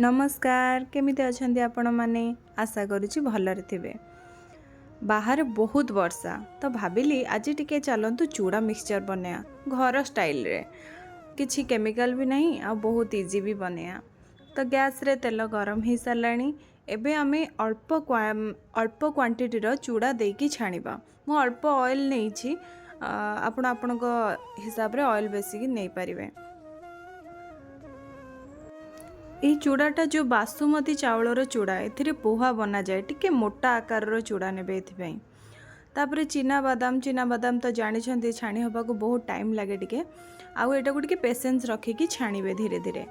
ନମସ୍କାର, କେମିତି ଅଛନ୍ତି ଆପଣମାନେ? ଆଶା କରୁଛି ଭଲରେ ଥିବେ। ବାହାରେ ବହୁତ ବର୍ଷା ତ ଭାବିଲି ଆଜି ଟିକେ ଚାଲନ୍ତୁ ଚୁଡ଼ା ମିକ୍ସଚର୍ ବନେଇବା ଘର ଷ୍ଟାଇଲରେ। କିଛି କେମିକାଲ ବି ନାହିଁ ଆଉ ବହୁତ ଇଜି ବି ବନେଇବା। ତ ଗ୍ୟାସ୍ରେ ତେଲ ଗରମ ହେଇସାରିଲାଣି। ଏବେ ଆମେ ଅଳ୍ପ ଅଳ୍ପ କ୍ୱାଣ୍ଟିଟିର ଚୁଡ଼ା ଦେଇକି ଛାଣିବା। ମୁଁ ଅଳ୍ପ ଅଏଲ୍ ନେଇଛି। ଆପଣ ଆପଣଙ୍କ ହିସାବରେ ଅଏଲ୍ ବେଶିକି ନେଇପାରିବେ। ଏଇ ଚୁଡ଼ାଟା ଯେଉଁ ବାସୁମତୀ ଚାଉଳର ଚୁଡ଼ା, ଏଥିରେ ପୋହା ବନାଯାଏ। ଟିକେ ମୋଟା ଆକାରର ଚୁଡ଼ା ନେବେ ଏଥିପାଇଁ। ତାପରେ ଚିନା ବାଦାମ। ଚିନା ବାଦାମ ତ ଜାଣିଛନ୍ତି, ଛାଣି ହେବାକୁ ବହୁତ ଟାଇମ୍ ଲାଗେ ଟିକେ ଆଉ ଏଇଟାକୁ ଟିକେ ପେସେନ୍ସ ରଖିକି ଛାଣିବେ ଧୀରେ ଧୀରେ।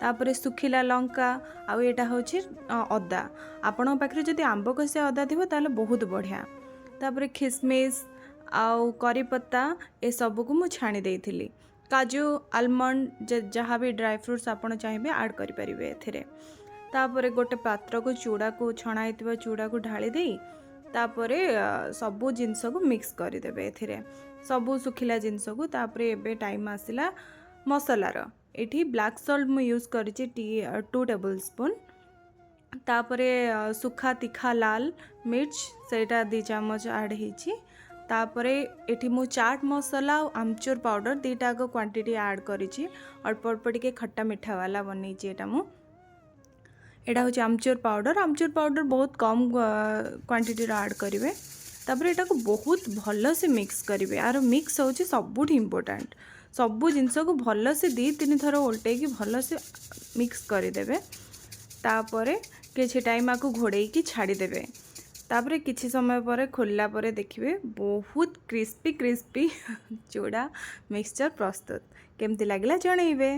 ତାପରେ ଶୁଖିଲା ଲଙ୍କା ଆଉ ଏଇଟା ହେଉଛି ଅଦା। ଆପଣଙ୍କ ପାଖରେ ଯଦି ଆମ୍ବ କଷିଆ ଅଦା ଥିବ, ତାହେଲେ ବହୁତ ବଢ଼ିଆ। ତାପରେ ଖିସମିସ୍ ଆଉ କରିପତ୍ତା, ଏସବୁକୁ ମୁଁ ଛାଣି ଦେଇଥିଲି। କାଜୁ, ଆଲମଣ୍ଡ, ଯାହା ବି ଡ୍ରାଏ ଫ୍ରୁଟ୍ସ ଆପଣ ଚାହିଁବେ ଆଡ଼୍ କରିପାରିବେ ଏଥିରେ। ତାପରେ ଗୋଟେ ପାତ୍ରକୁ ଚୁଡ଼ାକୁ, ଛଣା ହେଇଥିବା ଚୁଡ଼ାକୁ ଢାଳି ଦେଇ ତାପରେ ସବୁ ଜିନିଷକୁ ମିକ୍ସ କରିଦେବେ ଏଥିରେ, ସବୁ ଶୁଖିଲା ଜିନିଷକୁ। ତାପରେ ଏବେ ଟାଇମ୍ ଆସିଲା ମସଲାର। ଏଠି ବ୍ଲାକ୍ ସଲ୍ଟ ମୁଁ ୟୁଜ୍ କରିଛି 2 ଟେବୁଲ୍ ସ୍ପୁନ୍। ତାପରେ ଶୁଖା ତିଖା ଲାଲ ମିର୍ଚ, ସେଇଟା 2 ଚାମଚ ଆଡ଼୍ ହେଇଛି। ତାପରେ ଏଠି ମୁଁ ଚାଟ୍ ମସଲା ଆଉ ଆମଚୁର ପାଉଡ଼ର ଦୁଇଟା ଯାକ କ୍ୱାଣ୍ଟିଟି ଆଡ଼୍ କରିଛି। ଅଳ୍ପ ଅଳ୍ପ ଟିକେ ଖଟା ମିଠା ବାଲା ବନେଇଛି ଏଇଟା ମୁଁ। ଏଇଟା ହେଉଛି ଆମଚୁର ପାଉଡ଼ର। ଆମଚୁର ପାଉଡ଼ର ବହୁତ କମ୍ କ୍ୱାଣ୍ଟିଟିର ଆଡ଼୍ କରିବେ। ତାପରେ ଏଟାକୁ ବହୁତ ଭଲସେ ମିକ୍ସ କରିବେ। ଆର ମିକ୍ସ ହେଉଛି ସବୁଠି ଇମ୍ପୋର୍ଟାଣ୍ଟ। ସବୁ ଜିନିଷକୁ ଭଲସେ ଦୁଇ ତିନି ଥର ଓଲଟେଇକି ଭଲସେ ମିକ୍ସ କରିଦେବେ। ତାପରେ କିଛି ଟାଇମ୍ ଆକୁ ଘୋଡ଼େଇକି ଛାଡ଼ିଦେବେ। ତାପରେ କିଛି ସମୟ ପରେ ଖୋଲିଲା ପରେ ଦେଖିବେ ବହୁତ କ୍ରିସ୍ପି କ୍ରିସ୍ପି ଚୁଡ଼ା ମିକ୍ସଚର୍ ପ୍ରସ୍ତୁତ। କେମିତି ଲାଗିଲା ଜଣେଇବେ।